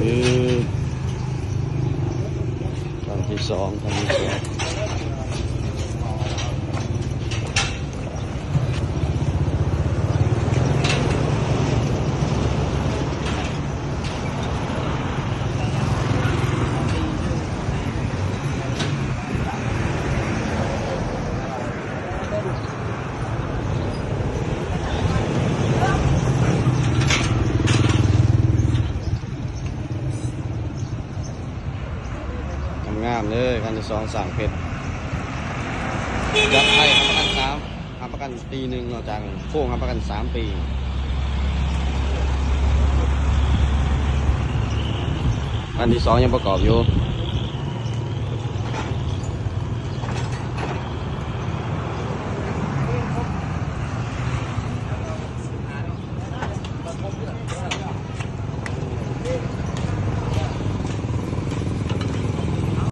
ຄືຄັນທີສອງ ຄັນທີສອງ ງາມໆເດີ ຄັນທີສອງສ້າງເພັດ ຈາກໄທຮັບປະກັນສາມ ຮັບປະກັນປີໜຶ່ງເນາະ ຈາກໂຄ້ງຮັບປະກັນສາມປີ ຄັນທີສອງຍັງປະກອບຢູ່.